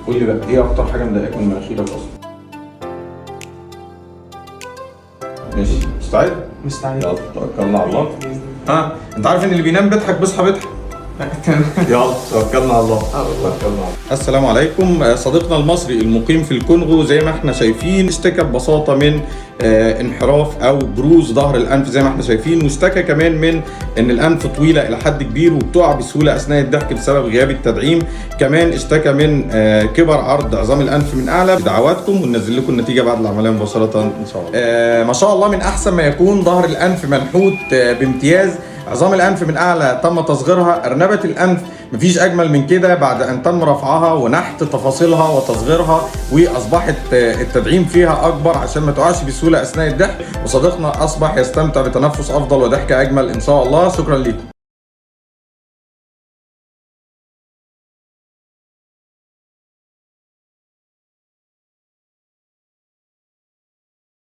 قول لي بقى ايه اكتر حاجة مضايقاك من مناخيرك اصلا؟ ماشي، مستعد؟ مستعد. يلا توكلنا على الله. ها، انت عارف ان اللي بينام بيضحك بيصحى بيضحك. يلا توكلنا على الله. توكلنا على الله. السلام عليكم. صديقنا المصري المقيم في الكونغو زي ما احنا شايفين اشتكى ببساطة من انحراف او بروز ظهر الانف زي ما احنا شايفين، واشتكى كمان من ان الانف طويلة الى حد كبير وبتقع بسهولة اثناء الضحك بسبب غياب التدعيم. كمان اشتكى من كبر عرض عظام الانف من اعلى. دعواتكم وننزل لكم النتيجة بعد العملية مباشرة ان شاء الله. ما شاء الله من احسن ما يكون، ظهر الانف منحوت بامتياز، عظام الانف من اعلى تم تصغيرها، ارنبه الانف مفيش اجمل من كده بعد ان تم رفعها ونحت تفاصيلها وتصغيرها، واصبحت التدعيم فيها اكبر عشان ما تقعش بسهولة اثناء الضحك، وصديقنا اصبح يستمتع بتنفس افضل وضحكه اجمل ان شاء الله. شكرا لكم.